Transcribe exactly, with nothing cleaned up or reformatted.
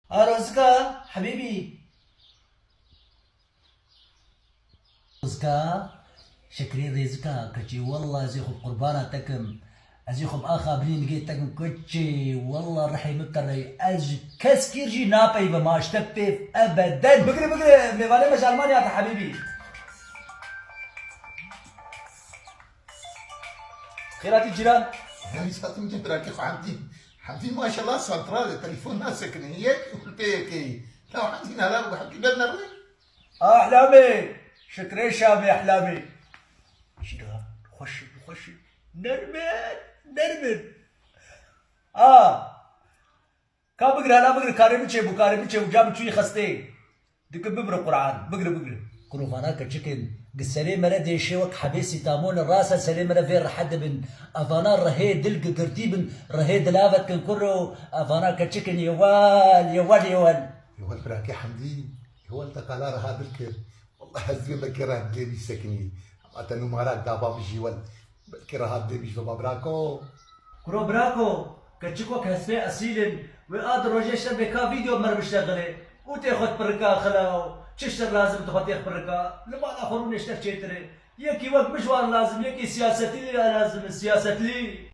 A Rozika, hebîbî. Rozika, Şikrê Rêzika, keçê wella ez ê xwe bi qurbana te kim. Ez ê xwe bi axa binî nigê te kim keçê, wella rihê min bi te re ye. Ez ji keskî jî napeyivim, ma ji te pêv ebeden. Bigire, bigire, mêvanê me ji Almanya hate hebîbî. Xêratî cîran. Hemî satim de birakê xwe Hemdî. Hemdî maşallah santral e, telefon nasekine. Yek û li pê yekê. La Hemdî nala bû Hemdî ber nerû. Ahlamê. Şikrê Şamê Ahlamê. Cîran. Xweş, xweş. Nermin. Nermin. A. Ka bigire, hela bigire, karê min çêbû, karê min çêbû, ca min çûyî xestê. Dikim bibire Quran, bigire, bigire. Kuro vana keçikin, gi serê me re dêşê wek hebê sîtamon e, rast e serê me re vê rehet dibin. Evana rihê dil gi girdî bin, rihê dilavet kin kuro, evana keçikin, yewel, yewel, yewel. Yewel birakê Hemdî, yewel te qala reha dil kir. Wallah ez divê belkî reha dilê bî sekinî. Hema te numara daba min jî wel. Belkî reha dilê bî ji baba birako. Kuro birako, keçik wek hespê esîl in. Wê a di rojê şevê ka vîdeo me re biştexile. Û tê xwe pirika xilaw. Çi ştir lazim tu xwe têx pirika. Li mala xwe rûnê şter çêtir e. Yekî wek min ji wan lazim, yekî siyasetlî lazim in, siyasetlî.